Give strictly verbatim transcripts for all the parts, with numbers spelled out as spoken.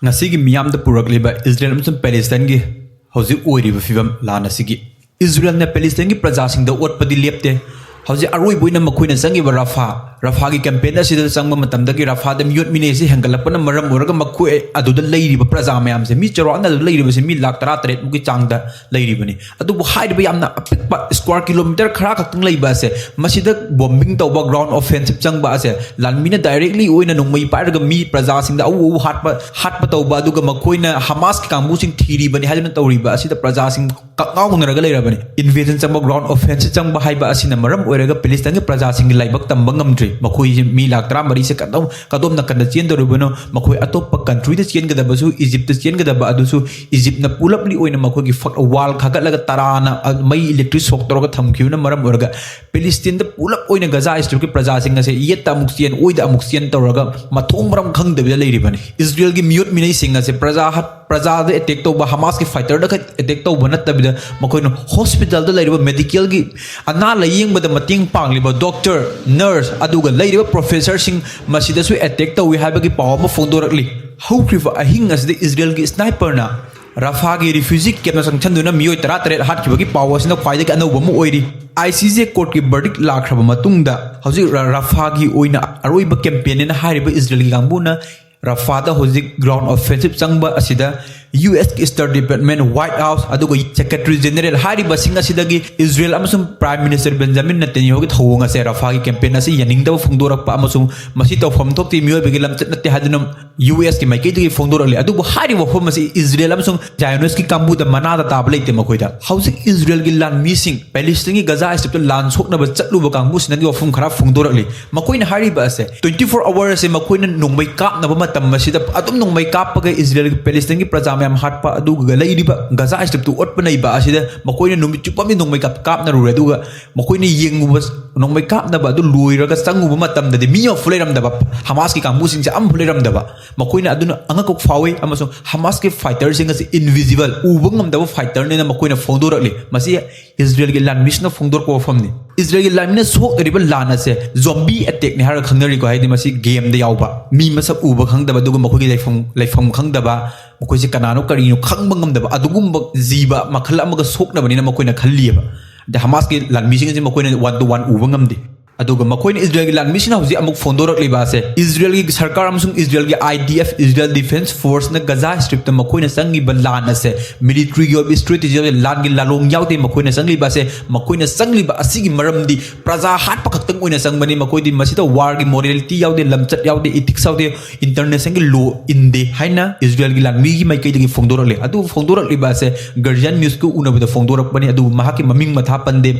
ꯉꯁꯤꯒꯤ ꯃꯤꯌꯥꯝꯗ ꯄꯨꯔꯛꯂꯤꯕ ꯏꯖꯔꯦꯜ ꯑꯃꯁꯨꯡ ꯄꯦꯂꯦꯁꯇꯥꯏꯟꯒꯤ ꯍꯧꯖꯤꯛ ꯑꯣꯏꯔꯤꯕ ꯐꯤꯕꯝ ꯂꯥꯟ ꯑꯁꯤꯒꯤ, ꯏꯖꯔꯦꯜꯅ ꯄꯦꯂꯦꯁꯇꯥꯏꯟꯒꯤ ꯄ꯭ꯔꯖꯥꯁꯤꯡꯗ ꯑꯣꯠꯄꯗꯤ ꯂꯦꯞꯇꯦ꯫ ꯍꯧꯖꯤꯛ ꯑꯔꯣꯏꯕ ꯑꯣꯏꯅ ꯃꯈꯣꯏꯅ ꯆꯪꯉꯤꯕ ꯔꯐꯥ, ꯔꯐꯥꯒꯤ ꯀꯦꯝꯄꯦꯟ ꯑꯁꯤꯗ ꯆꯪꯕ ꯃꯇꯝꯗꯒꯤ ꯔꯐꯥꯗ ꯃꯤꯑꯣꯠ ꯃꯤꯅꯩ ꯑꯁꯤ ꯍꯦꯟꯒꯠꯂꯛꯄꯅ ꯃꯔꯝ ꯑꯣꯏꯔꯒ ꯃꯈꯣꯏ ꯑꯗꯨꯗ ꯂꯩꯔꯤꯕ ꯄ꯭ꯔꯖꯥ ꯃꯌꯥꯝꯁꯦ, ꯃꯤ ꯆꯥꯎꯔꯥꯛꯅ ꯑꯗꯨ ꯂꯩꯔꯤꯕꯁꯦ ꯃꯤ ꯂꯥꯈ ꯇꯔꯥ ꯇꯔꯦꯠ ꯃꯨꯛꯀꯤ ꯆꯥꯡꯗ ꯂꯩꯔꯤꯕꯅꯤ꯫ ꯑꯗꯨꯕꯨ ꯍꯥꯏꯔꯤꯕ ꯌꯥꯝꯅ ꯑꯄꯤꯛꯄ ꯁ꯭ꯀ꯭ꯋꯥꯔ ꯀꯤꯂꯣꯃꯤꯇꯔ ꯈꯔ ꯈꯛꯇꯪ ꯂꯩꯕ ꯑꯁꯦ, ꯃꯁꯤꯗ ꯕꯣꯝꯕꯤꯡ ꯇꯧꯕ, ꯒ꯭ꯔꯥꯎꯟ ꯑꯣꯐꯦꯟꯁꯤꯞ ꯆꯪꯕ ꯑꯁꯦ, ꯂꯥꯟꯃꯤꯅ ꯗꯥꯏꯔꯦꯛꯂꯤ ꯑꯣꯏꯅ ꯅꯣꯡꯃꯩ ꯄꯥꯏꯔꯒ ꯃꯤ ꯄ꯭ꯔꯖꯥꯁꯤꯡꯗ ꯑꯎ ꯑꯎ ꯍꯥꯠꯄ, ꯍꯥꯠꯄ ꯇꯧꯕ, ꯑꯗꯨꯒ ꯃꯈꯣꯏꯅ ꯍꯃꯥꯁꯀꯤ ꯀꯥꯡꯕꯨꯁꯤꯡ ꯊꯤꯔꯤꯕꯅꯤ ꯍꯥꯏꯗꯨꯅ ꯇꯧꯔꯤꯕ ꯑꯁꯤꯗ ꯄ꯭ꯔꯖꯥꯁꯤꯡ ꯀꯛꯉꯥꯎꯅꯔꯒ ꯂꯩꯔꯕꯅꯤ꯫ ꯏꯟꯚꯦꯖꯟ ꯆꯪꯕ, ꯒ꯭ꯔꯥꯎꯟ ꯑꯣꯐꯦꯟꯁꯤꯞ ꯆꯪꯕ ꯍꯥꯏꯕ ꯑꯁꯤꯅ ꯃꯔꯝ ꯑꯣꯏꯔꯒ ꯄꯦꯂꯦꯁꯇꯥꯏꯟꯒꯤ ꯄ꯭ꯔꯖꯥꯁꯤꯡꯒꯤ ꯂꯥꯏꯕꯛ ꯇꯝꯕ ꯉꯝꯗ꯭ꯔꯤ꯫ ꯃꯈꯣꯏꯁꯦ ꯃꯤ ꯂꯥꯈ ꯇꯔꯥꯃꯔꯤꯁꯦ ꯀꯗꯣꯝ, ꯀꯗꯣꯝ ꯅꯥꯀꯟꯗ ꯆꯦꯟꯗꯧꯔꯤꯕꯅꯣ? ꯃꯈꯣꯏ ꯑꯇꯣꯞꯄ ꯀꯟꯇ꯭ꯔꯤꯗ ꯆꯦꯟꯒꯗꯕꯁꯨ, ꯏꯖꯤꯞꯇ ꯆꯦꯟꯒꯗꯕ ꯑꯗꯨꯁꯨ ꯏꯖꯤꯞꯅ ꯄꯨꯂꯞꯂꯤ ꯑꯣꯏꯅ ꯃꯈꯣꯏꯒꯤ ꯐꯛ ꯋꯥꯜ ꯈꯥꯒꯠꯂꯒ ꯇꯔꯥꯅ, ꯑ, ꯃꯩ ꯏꯂꯦꯛꯇ꯭ꯔꯤꯛ ꯁꯣꯛ ꯇꯧꯔꯒ ꯊꯝꯈꯤꯕꯅ ꯃꯔꯝ ꯑꯣꯏꯔꯒ ꯄꯦꯂꯦꯁꯇꯤꯟꯗ ꯄꯨꯂꯞ ꯑꯣꯏꯅ ꯒꯖꯥ ꯁ꯭ꯇ꯭ꯔꯤꯞꯀꯤ ꯄ꯭ꯔꯖꯥꯁꯤꯡ ꯑꯁꯦ ꯌꯦꯠꯇ ꯑꯃꯨꯛ ꯆꯦꯟ, ꯑꯣꯏꯗ ꯑꯃꯨꯛ ꯆꯦꯟ ꯇꯧꯔꯒ ꯃꯊꯣꯡ ꯃꯔꯝ ꯈꯪꯗꯕꯤꯗ ꯂꯩꯔꯤꯕꯅꯤ꯫ ꯏꯖꯔꯦꯜꯒꯤ ꯃꯤꯑꯣꯠ ꯃꯤꯅꯩꯁꯤꯡ ꯑꯁꯦ ꯄ꯭ꯔꯖꯥ ꯍꯠ-, ꯄ꯭ꯔꯖꯥꯗ ꯑꯦꯇꯦꯛ ꯇꯧꯕ, ꯍꯃꯥꯁꯀꯤ ꯐꯥꯏꯇꯔꯗ ꯈꯛ ꯑꯦꯇꯦꯛ ꯇꯧꯕ ꯅꯠꯇꯕꯤꯗ ꯃꯈꯣꯏꯅ ꯍꯣꯁꯄꯤꯇꯥꯜꯗ ꯂꯩꯔꯤꯕ ꯃꯦꯗꯤꯀꯦꯜꯒꯤ ꯑꯅꯥ ꯂꯥꯌꯦꯡꯕꯗ ꯃꯇꯦꯡ ꯄꯥꯡꯂꯤꯕ ꯗꯣꯛꯇꯔ, ꯅꯔꯁ, ꯑꯗꯨꯒ ꯂꯩꯔꯤꯕ ꯄ꯭ꯔꯣꯐꯦꯁꯔꯁꯤꯡ ꯃꯁꯤꯗꯁꯨ ꯑꯦꯇꯦꯛ ꯇꯧꯏ ꯍꯥꯏꯕꯒꯤ ꯄꯥꯎ ꯑꯃ ꯐꯣꯡꯗꯣꯔꯛꯂꯤ꯫ ꯍꯧꯈ꯭ꯔꯤꯕ ꯑꯍꯤꯡ ꯑꯁꯤꯗ ꯏꯖꯔꯦꯜꯒꯤ ꯁ꯭ꯅꯥꯏꯄꯔꯅ ꯔꯐꯥꯒꯤ ꯔꯤꯐ꯭ꯌꯨꯖꯤ ꯀꯦꯝꯞꯇ ꯆꯪꯁꯤꯟꯗꯨꯅ ꯃꯤꯑꯣꯏ ꯇꯔꯥ ꯇꯔꯦꯠ ꯍꯥꯠꯈꯤꯕꯒꯤ ꯄꯥꯎ ꯑꯁꯤꯅ ꯈ꯭ꯋꯥꯏꯗꯒꯤ ꯑꯅꯧꯕ ꯑꯃ ꯑꯣꯏꯔꯤ꯫ ꯑꯥꯏ ꯁꯤ ꯖꯦ ꯀꯣꯔꯠꯀꯤ ꯕꯔꯗꯤꯛ ꯂꯥꯛꯈ꯭ꯔꯕ ꯃꯇꯨꯡꯗ ꯍꯧꯖꯤꯛ ꯔ-, ꯔꯐꯥꯒꯤ ꯑꯣꯏꯅ ꯑꯔꯣꯏꯕ ꯀꯦꯝꯄꯦꯟꯅꯦꯅ ꯍꯥꯏꯔꯤꯕ ꯏꯖꯔꯦꯜꯒꯤ ꯀꯥꯡꯕꯨꯅ ꯔꯐꯥꯗ ꯍꯧꯖꯤꯛ ꯒ꯭ꯔꯥꯎꯟ ꯑꯣꯐꯦꯟꯁꯤꯞ ꯆꯪꯕ ꯑꯁꯤꯗ ꯌꯨ ꯑꯦꯁꯀꯤ ꯁ꯭ꯇꯦꯠ ꯗꯤꯄꯥꯔꯠꯃꯦꯟ, ꯋꯥꯏꯠ ꯍꯥꯎꯁ, ꯑꯗꯨꯒ ꯁꯦꯀ꯭ꯔꯦꯇꯔꯤ ꯖꯦꯅꯔꯦꯜ ꯍꯥꯏꯔꯤꯕꯁꯤꯡ ꯑꯁꯤꯗꯒꯤ ꯏꯖꯔꯦꯜ ꯑꯃꯁꯨꯡ ꯄ꯭ꯔꯥꯏꯝ ꯃꯤꯅꯤꯁꯇꯔ ꯕꯦꯟꯖꯥꯃꯤꯟ ꯅꯦꯇꯟꯌꯥꯍꯨꯒꯤ ꯊꯧꯑꯣꯡ ꯑꯁꯦ ꯔꯐꯥꯒꯤ ꯀꯦꯝꯄꯦꯟ ꯑꯁꯤ ꯌꯥꯅꯤꯡꯗꯕ ꯐꯣꯡꯗꯣꯔꯛꯄ ꯑꯃꯁꯨꯡ ꯃꯁꯤ ꯇꯧꯐꯝ ꯊꯣꯛꯇꯦ, ꯃꯤꯑꯣꯏꯕꯒꯤ ꯂꯝꯆꯠ ꯅꯠꯇꯦ ꯍꯥꯏꯗꯨꯅ ꯌꯨ ꯑꯦꯁꯀꯤ ꯃꯥꯏꯀꯩꯗꯒꯤ ꯐꯣꯡꯗꯣꯔꯛꯂꯤ꯫ ꯑꯗꯨꯕꯨ ꯍꯥꯏꯔꯤꯕ ꯋꯥꯐꯝ ꯑꯁꯤ ꯏꯖꯔꯦꯜ ꯑꯃꯁꯨꯡ ꯖꯥꯏꯑꯣꯅꯤꯁꯀꯤ ꯀꯥꯡꯕꯨꯗ ꯃꯅꯥꯗ ꯇꯥꯕ ꯂꯩꯇꯦ꯫ ꯃꯈꯣꯏꯗ ꯍꯧꯖꯤꯛ ꯏꯖꯔꯦꯜꯒꯤ ꯂꯥꯟꯃꯤꯁꯤꯡ ꯄꯦꯂꯦꯁꯇꯤꯟꯒꯤ ꯒꯖꯥ ꯁ꯭ꯇ꯭ꯔꯤꯞꯇ ꯂꯥꯟ ꯁꯣꯛꯅꯕ ꯆꯠꯂꯨꯕ ꯀꯥꯡꯕꯨꯁꯤꯅꯒꯤ ꯋꯥꯐꯝ ꯈꯔ ꯐꯣꯡꯗꯣꯔꯛꯂꯤ꯫ ꯃꯈꯣꯏꯅ ꯍꯥꯏꯔꯤꯕ ꯑꯁꯦ, ꯇ꯭ꯋꯦꯟꯇꯤ ꯐꯣꯔ ꯑꯋꯥꯔꯁꯦ ꯃꯈꯣꯏꯅ ꯅꯣꯡꯃꯩ ꯀꯥꯞꯅꯕ ꯃꯇꯝ ꯑꯁꯤꯗ ꯑꯗꯨꯝ ꯅꯣꯡꯃꯩ ꯀꯥꯞꯄꯒ ꯏꯖꯔꯦꯜꯒꯤ, ꯄꯦꯂꯦꯁꯇꯤꯟꯒꯤ ꯄ꯭ꯔꯖꯥ ꯃꯌꯥꯝ ꯍꯥꯠꯄ, ꯑꯗꯨꯒ ꯂꯩꯔꯤꯕ ꯒꯖꯥ ꯁ꯭ꯇ꯭ꯔꯤꯞꯇꯨ ꯑꯣꯠꯄ ꯅꯩꯕ ꯑꯁꯤꯗ ꯃꯈꯣꯏꯅ ꯅꯨꯃꯤꯠ ꯆꯨꯞꯄ ꯑꯃ ꯅꯣꯡꯃꯩ ꯀꯥꯞ-, ꯀꯥꯞꯅꯔꯨꯔꯦ꯫ ꯑꯗꯨꯒ ꯃꯈꯣꯏꯅ ꯌꯦꯡꯉꯨꯕ ꯅꯣꯡꯃꯩ ꯀꯥꯞꯅꯕ ꯑꯗꯨ ꯂꯣꯏꯔꯒ ꯆꯪꯉꯨꯕ ꯃꯇꯝꯗꯗꯤ ꯃꯤ ꯑꯃꯐꯥꯎ ꯂꯩꯔꯝꯗꯕ, ꯍꯃꯥꯁꯀꯤ ꯀꯥꯡꯕꯨꯁꯤꯡꯁꯦ ꯑꯃꯐꯥꯎ ꯂꯩꯔꯝꯗꯕ꯫ ꯃꯈꯣꯏꯅ ꯑꯗꯨꯅ ꯑꯉꯛꯄ ꯐꯥꯎꯏ, ꯑꯃꯁꯨꯡ ꯍꯃꯥꯁꯀꯤ ꯐꯥꯏꯇꯔꯁꯤꯡ ꯑꯁꯤ ꯏꯟꯚꯤꯖꯤꯕꯜ, ꯎꯕ ꯉꯝꯗꯕ ꯐꯥꯏꯇꯔꯅꯦꯅ ꯃꯈꯣꯏꯅ ꯐꯣꯡꯗꯣꯔꯛꯂꯤ꯫ ꯃꯁꯤ ꯏꯁꯔꯦꯜꯒꯤ ꯂꯥꯟꯃꯤꯁꯤꯡꯅ ꯐꯣꯡꯗꯣꯔꯛꯄ ꯋꯥꯐꯝꯅꯤ꯫ ꯏꯁꯔꯦꯜꯒꯤ ꯂꯥꯟꯃꯤꯅ ꯁꯣꯛꯅꯔꯤꯕ ꯂꯥꯟ ꯑꯁꯦ ꯖꯣꯝꯕꯤ ꯑꯦꯇꯦꯛꯅꯤ ꯍꯥꯏꯔꯒ ꯈꯪꯅꯔꯤꯀꯣ, ꯍꯥꯏꯗꯤ ꯃꯁꯤ ꯒꯦꯝꯗ ꯌꯥꯎꯕ, ꯃꯤ ꯃꯁꯛ ꯎꯕ ꯈꯪꯗꯕ, ꯑꯗꯨꯒ ꯃꯈꯣꯏꯒꯤ ꯂꯩꯐꯝ ꯂꯩꯐꯝ ꯈꯪꯗꯕ, ꯃꯈꯣꯏꯁꯦ ꯀꯅꯥꯅꯣ ꯀꯔꯤꯅꯣ ꯈꯪꯕ ꯉꯝꯗꯕ ꯑꯗꯨꯒꯨꯝꯕ ꯖꯤꯕ ꯃꯈꯜ ꯑꯃꯒ ꯁꯣꯛꯅꯕꯅꯤꯅ ꯃꯈꯣꯏꯅ ꯈꯜꯂꯤꯑꯕ꯫ ꯑꯗ ꯍꯃꯥꯁꯀꯤ ꯂꯥꯟꯃꯤꯁꯤꯡ ꯑꯁꯤ ꯃꯈꯣꯏꯅ ꯋꯥꯟ ꯇꯨ ꯋꯥꯟ ꯎꯕ ꯉꯝꯗꯦ꯫ ꯑꯗꯨꯒ ꯃꯈꯣꯏꯅ ꯏꯁꯔꯦꯜꯒꯤ ꯂꯥꯟꯃꯤꯁꯤꯡꯅ ꯍꯧꯖꯤꯛ ꯑꯃꯨꯛ ꯐꯣꯡꯗꯣꯔꯛꯂꯤꯕ ꯑꯁꯦ, ꯏꯁꯔꯦꯜꯒꯤ ꯁꯔꯀꯥꯔ ꯑꯃꯁꯨꯡ ꯏꯁꯔꯦꯜꯒꯤ IDF, ꯏꯁꯔꯦꯜ ꯗꯤꯐꯦꯟꯁ ꯐꯣꯔꯁꯅ ꯒꯖꯥ ꯁ꯭ꯇ꯭ꯔꯤꯞꯇ ꯃꯈꯣꯏꯅ ꯆꯪꯉꯤꯕ ꯂꯥꯟ ꯑꯁꯦ ꯃꯤꯂꯤꯇ꯭ꯔꯤꯒꯤ ꯑꯣꯏꯕ ꯏꯁꯇ꯭ꯔꯦꯇꯦꯖꯤ ꯌꯥꯎꯗꯦ, ꯂꯥꯟꯒꯤ ꯂꯥꯂꯣꯡ ꯌꯥꯎꯗꯦ꯫ ꯃꯈꯣꯏꯅ ꯆꯪꯂꯤꯕ ꯑꯁꯦ, ꯃꯈꯣꯏꯅ ꯆꯪꯂꯤꯕ ꯑꯁꯤꯒꯤ ꯃꯔꯝꯗꯤ ꯄ꯭ꯔꯖꯥ ꯍꯥꯠꯄ ꯈꯛꯇꯪ ꯑꯣꯏꯅ ꯆꯪꯕꯅꯤ꯫ ꯃꯈꯣꯏꯗꯤ ꯃꯁꯤꯗ ꯋꯥꯔꯒꯤ ꯃꯣꯔꯦꯂꯤꯇꯤ ꯌꯥꯎꯗꯦ, ꯂꯝꯆꯠ ꯌꯥꯎꯗꯦ, ꯏꯊꯤꯛꯁ ꯌꯥꯎꯗꯦ, ꯏꯟꯇꯔꯅꯦꯁꯅꯦꯜꯒꯤ ꯂꯣ ꯏꯟꯗꯦ ꯍꯥꯏꯅ ꯏꯁꯔꯦꯜꯒꯤ ꯂꯥꯟꯃꯤꯒꯤ ꯃꯥꯏꯀꯩꯗꯒꯤ ꯐꯣꯡꯗꯣꯔꯛꯂꯦ꯫ ꯑꯗꯨ ꯐꯣꯡꯗꯣꯔꯛꯂꯤꯕ ꯑꯁꯦ ꯒꯥꯔꯖꯤꯌꯥꯟ ꯅ꯭ꯌꯨꯁꯀ ꯎꯅꯕꯗ ꯐꯣꯡꯗꯣꯔꯛꯄꯅꯤ, ꯑꯗꯨꯕꯨ ꯃꯍꯥꯛꯀꯤ ꯃꯃꯤꯡ ꯃꯊꯥ ꯄꯟꯗꯦ꯫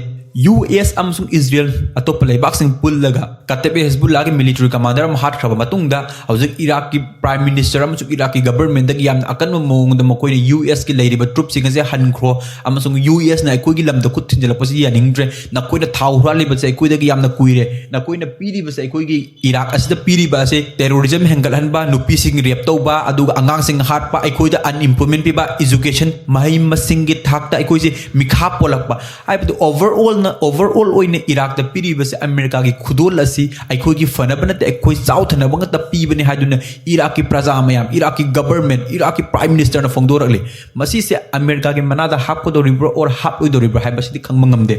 ꯌꯨ ꯑꯦꯁ ꯑꯃꯁꯨꯡ ꯏꯁꯔꯦꯜ, ꯑꯇꯣꯞꯄ ꯂꯩꯕꯥꯛꯁꯤꯡ ꯄꯨꯜꯂꯒ ꯀꯥꯇꯦꯕꯦ ꯍꯤꯖꯕꯨꯜꯂꯥꯒꯤ ꯃꯤꯂꯤꯇꯔꯤ ꯀꯃꯥꯟꯗꯔ ꯑꯃ ꯍꯥꯠꯈ꯭ꯔꯕ ꯃꯇꯨꯡꯗ, ꯍꯧꯖꯤꯛ ꯏꯔꯥꯛꯀꯤ ꯄ꯭ꯔꯥꯏꯝ ꯃꯤꯅꯤꯁꯇꯔ ꯑꯃꯁꯨꯡ ꯏꯔꯥꯛꯀꯤ ꯒꯕꯔꯃꯦꯟꯗꯒꯤ ꯌꯥꯝꯅ ꯑꯀꯟꯕ ꯃꯑꯣꯡꯗ ꯃꯈꯣꯏꯅ ꯌꯨ ꯑꯦꯁꯀꯤ ꯂꯩꯔꯤꯕ ꯇ꯭ꯔꯨꯞꯁꯤꯡ ꯑꯁꯦ ꯍꯟꯈ꯭ꯔꯣ, ꯑꯃꯁꯨꯡ ꯌꯨ ꯑꯦꯁꯅ ꯑꯩꯈꯣꯏꯒꯤ ꯂꯝꯗ ꯈꯨꯠ ꯊꯤꯟꯖꯤꯜꯂꯛꯄꯁꯤ ꯌꯥꯅꯤꯡꯗ꯭ꯔꯦ꯫ ꯅꯈꯣꯏꯅ ꯊꯥꯎ ꯍꯨꯔꯥꯜꯂꯤꯕꯁꯦ ꯑꯩꯈꯣꯏꯗꯒꯤ ꯌꯥꯝꯅ ꯀꯨꯏꯔꯦ꯫ ꯅꯈꯣꯏꯅ ꯄꯤꯔꯤꯕꯁꯦ, ꯑꯩꯈꯣꯏꯒꯤ ꯏꯔꯥꯛ ꯑꯁꯤꯗ ꯄꯤꯔꯤꯕ ꯑꯁꯦ ꯇꯦꯔꯣꯔꯤꯖꯝ ꯍꯦꯟꯒꯠꯍꯟꯕ, ꯅꯨꯄꯤꯁꯤꯡ ꯔꯦꯞ ꯇꯧꯕ, ꯑꯗꯨꯒ ꯑꯉꯥꯡꯁꯤꯡ ꯍꯥꯠꯄ, ꯑꯩꯈꯣꯏꯗ ꯑꯟꯏꯝꯄ꯭ꯂꯣꯏꯃꯦꯟ ꯄꯤꯕ, ꯏꯖꯨꯀꯦꯁꯟ, ꯃꯍꯩ ꯃꯁꯤꯡꯒꯤ ꯊꯥꯛꯇ ꯑꯩꯈꯣꯏꯁꯦ ꯃꯤꯈꯥ ꯄꯣꯜꯂꯛꯄ, ꯍꯥꯏꯕꯗꯤ ꯑꯣꯚꯔꯑꯣꯜꯅ, ꯑꯣꯚꯔꯑꯣꯜ ꯑꯣꯏꯅ ꯏꯔꯥꯛꯇ ꯄꯤꯔꯤꯕꯁꯦ ꯑꯃꯦꯔꯤꯀꯥꯒꯤ ꯈꯨꯗꯣꯜ ꯑꯁꯤ ꯑꯩꯈꯣꯏꯒꯤ ꯐꯅꯕ ꯅꯠꯇꯦ, ꯑꯩꯈꯣꯏ ꯆꯥꯎꯊꯅꯕ ꯉꯛꯇ ꯄꯤꯕꯅꯤ ꯍꯥꯏꯗꯨꯅ ꯏꯔꯥꯛꯀꯤ ꯄ꯭ꯔꯖꯥ ꯃꯌꯥꯝ, ꯏꯔꯥꯛꯀꯤ ꯒꯕꯔꯃꯦꯟ, ꯏꯔꯥꯛꯀꯤ ꯄ꯭ꯔꯥꯏꯝ ꯃꯤꯅꯤꯁꯇꯔꯅ ꯐꯣꯡꯗꯣꯔꯛꯂꯤ꯫ ꯃꯁꯤꯁꯦ ꯑꯃꯦꯔꯤꯀꯥꯒꯤ ꯃꯅꯥꯗ ꯍꯥꯞꯀꯗꯧꯔꯤꯕ꯭ꯔꯥ ꯑꯣꯔ ꯍꯥꯞꯂꯣꯏꯗꯧꯔꯤꯕ꯭ꯔꯥ ꯍꯥꯏꯕꯁꯤꯗꯤ ꯈꯪꯕ ꯉꯝꯗꯦ꯫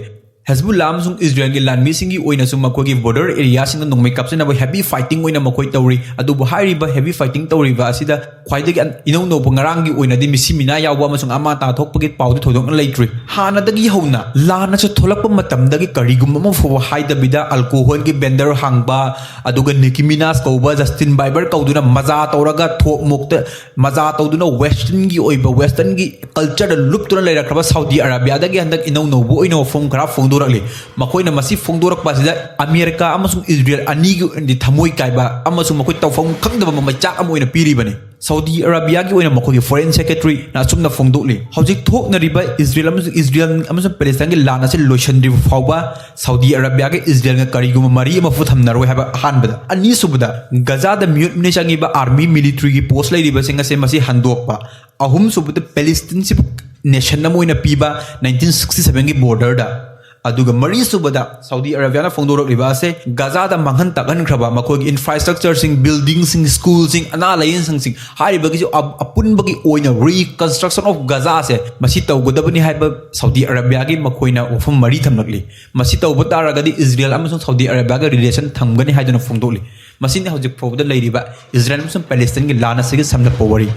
ꯍꯦꯖꯕꯨꯜꯂꯥ ꯑꯃꯁꯨꯡ ꯏꯁꯔꯦꯜꯒꯤ ꯂꯥꯟꯃꯤꯁꯤꯡꯒꯤ ꯑꯣꯏꯅꯁꯨ ꯃꯈꯣꯏꯒꯤ ꯕꯣꯔꯗꯔ ꯑꯦꯔꯤꯌꯥꯁꯤꯡꯗ ꯅꯣꯡꯃꯩ ꯀꯥꯞꯁꯤꯟꯅꯕ ꯍꯦꯚꯤ ꯐꯥꯏꯇꯤꯡ ꯑꯣꯏꯅ ꯃꯈꯣꯏ ꯇꯧꯔꯤ꯫ ꯑꯗꯨꯕꯨ ꯍꯥꯏꯔꯤꯕ ꯍꯦꯚꯤ ꯐꯥꯏꯇꯤꯡ ꯇꯧꯔꯤꯕ ꯑꯁꯤꯗ ꯈ꯭ꯋꯥꯏꯗꯒꯤ ꯑꯟ-, ꯏꯅꯧ ꯅꯧꯕ ꯉꯔꯥꯡꯒꯤ ꯑꯣꯏꯅꯗꯤ ꯃꯤꯁꯤ ꯃꯤꯅꯥ ꯌꯥꯎꯕ ꯑꯃꯁꯨꯡ ꯑꯃꯥ ꯑꯇꯥ ꯊꯣꯛꯄꯒꯤ ꯄꯥꯎꯗꯤ ꯊꯣꯏꯗꯣꯛꯅ ꯂꯩꯇ꯭ꯔꯤ꯫ ꯍꯥꯟꯅꯗꯒꯤ ꯍꯧꯅ ꯂꯥꯟ ꯑꯁꯤ ꯊꯣꯛꯂꯛꯄ ꯃꯇꯝꯗꯒꯤ ꯀꯔꯤꯒꯨꯝꯕ ꯑꯃ ꯐꯥꯎꯕ ꯍꯥꯏꯗꯕꯤꯗ ꯑꯜꯀꯣꯍꯣꯜꯒꯤ ꯕꯦꯟꯗꯔ ꯍꯥꯡꯕ, ꯑꯗꯨꯒ ꯅꯤꯀꯤ ꯃꯤꯅꯥꯖ ꯀꯧꯕ ꯖꯁꯇꯤꯟ ꯕꯥꯏꯕꯔ ꯀꯧꯗꯨꯅ ꯃꯖꯥ ꯇꯧꯔꯒ ꯊꯣꯛ ꯃꯣꯛꯇ ꯃꯖꯥ ꯇꯧꯗꯨꯅ ꯋꯦꯁꯇꯔꯟꯒꯤ ꯑꯣꯏꯕ, ꯋꯦꯁꯇꯔꯟꯒꯤ ꯀꯜꯆꯔꯗ ꯂꯨꯞꯇꯨꯅ ꯂꯩꯔꯛꯈ꯭ꯔꯕ ꯁꯥꯎꯗꯤ ꯑꯔꯥꯕꯤꯌꯥꯗꯒꯤ ꯍꯟꯗꯛ ꯏꯅꯧ ꯅꯧꯕ ꯑꯣꯏꯅ ꯋꯥꯐꯝ ꯈꯔ ꯐꯣꯡꯗꯣꯔꯛꯂꯤ꯫ ꯃꯈꯣꯏꯅ ꯃꯁꯤ ꯐꯣꯡꯗꯣꯔꯛꯄ ꯑꯁꯤꯗ ꯑꯃꯦꯔꯤꯀꯥ ꯑꯃꯁꯨꯡ ꯏꯁꯔꯦꯜ ꯑꯅꯤꯒꯤ ꯑꯣꯏꯅꯗꯤ ꯊꯃꯣꯏ ꯀꯥꯏꯕ ꯑꯃꯁꯨꯡ ꯃꯈꯣꯏ ꯇꯧꯐꯝ ꯈꯪꯗꯕ ꯃꯃꯩꯆꯥꯛ ꯑꯃ ꯑꯣꯏꯅ ꯄꯤꯔꯤꯕꯅꯤ꯫ ꯁꯥꯎꯗꯤ ꯑꯔꯥꯕꯤꯌꯥꯒꯤ ꯑꯣꯏꯅ ꯃꯈꯣꯏꯒꯤ ꯐꯣꯔꯦꯟ ꯁꯦꯀ꯭ꯔꯦꯇꯔꯤꯅ ꯑꯆꯨꯝꯅ ꯐꯣꯡꯗꯣꯛꯂꯤ, ꯍꯧꯖꯤꯛ ꯊꯣꯛꯅꯔꯤꯕ ꯏꯖꯔꯦꯜ ꯑꯃꯁꯨꯡ ꯏꯖꯔꯦꯜ ꯑꯃꯁꯨꯡ ꯄꯦꯂꯦꯁꯇꯥꯏꯟꯒꯤ ꯂꯥꯟ ꯑꯁꯤ ꯂꯣꯏꯁꯤꯟꯗ꯭ꯔꯤꯕ ꯐꯥꯎꯕ ꯁꯥꯎꯗꯤ ꯑꯔꯥꯕꯤꯌꯥꯒ ꯏꯖꯔꯦꯜꯒ ꯀꯔꯤꯒꯨꯝꯕ ꯃꯔꯤ ꯑꯃꯐꯥꯎ ꯊꯝꯅꯔꯣꯏ ꯍꯥꯏꯕ ꯑꯍꯥꯟꯕꯗ꯫ ꯑꯅꯤꯁꯨꯕꯗ, ꯒꯖꯥꯗ ꯃꯤꯍꯨꯠ ꯃꯤꯅꯩ ꯆꯪꯉꯤꯕ ꯑꯥꯔꯃꯤ ꯃꯤꯂꯤꯇꯔꯤꯒꯤ ꯄꯣꯁ ꯂꯩꯔꯤꯕꯁꯤꯡ ꯑꯁꯦ ꯃꯁꯤ ꯍꯟꯗꯣꯛꯄ꯫ ꯑꯍꯨꯝꯁꯨꯕꯗ, ꯄꯦꯂꯦꯁꯇꯤꯟꯁꯤꯕꯨ ꯅꯦꯁꯟ ꯑꯃ ꯑꯣꯏꯅ ꯄꯤꯕ ꯅꯥꯏꯟꯇꯤꯟ ꯁꯤꯛꯁꯇꯤ ꯁꯚꯦꯟꯒꯤ ꯕꯣꯔꯗꯔꯗ꯫ ꯑꯗꯨꯒ ꯃꯔꯤꯁꯨꯕꯗ, ꯁꯥꯎꯗꯤ ꯑꯔꯥꯕꯤꯌꯥꯅ ꯐꯣꯡꯗꯣꯔꯛꯂꯤꯕ ꯑꯁꯦ ꯒꯖꯥꯗ ꯃꯥꯡꯍꯟ ꯇꯥꯛꯍꯟꯈ꯭ꯔꯕ ꯃꯈꯣꯏꯒꯤ ꯏꯟꯐ꯭ꯔꯥꯁ꯭ꯇ꯭ꯔꯛꯆꯔꯁꯤꯡ, ꯕꯤꯜꯗꯤꯡꯁꯤꯡ, ꯁ꯭ꯀꯨꯜꯁꯤꯡ, ꯑꯅꯥ ꯂꯥꯏꯌꯦꯡꯁꯪꯁꯤꯡ ꯍꯥꯏꯔꯤꯕꯒꯤꯁꯨ ꯑꯞ-, ꯑꯄꯨꯟꯕꯒꯤ ꯑꯣꯏꯅ reconstruction of Gaza ꯑꯁꯦ ꯃꯁꯤ ꯇꯧꯒꯗꯕꯅꯤ ꯍꯥꯏꯕ ꯁꯥꯎꯗꯤ ꯑꯔꯥꯕꯤꯌꯥꯒꯤ ꯃꯈꯣꯏꯅ ꯋꯥꯐꯝ ꯃꯔꯤ ꯊꯝꯂꯛꯂꯤ꯫ ꯃꯁꯤ ꯇꯧꯕ ꯇꯥꯔꯒꯗꯤ ꯏꯖꯔꯦꯜ ꯑꯃꯁꯨꯡ ꯁꯥꯎꯗꯤ ꯑꯔꯥꯕꯤꯌꯥꯒ ꯔꯤꯂꯦꯁꯟ ꯊꯝꯒꯅꯤ ꯍꯥꯏꯗꯨꯅ ꯐꯣꯡꯗꯣꯛꯂꯤ꯫ ꯃꯁꯤꯅꯤ ꯍꯧꯖꯤꯛ ꯐꯥꯎꯕꯗ ꯂꯩꯔꯤꯕ ꯏꯖꯔꯦꯜ ꯑꯃꯁꯨꯡ ꯄꯦꯂꯦꯁꯇꯤꯟꯒꯤ ꯂꯥꯟ ꯑꯁꯤꯒꯤ ꯁꯝꯂꯞꯄ ꯋꯥꯔꯤ꯫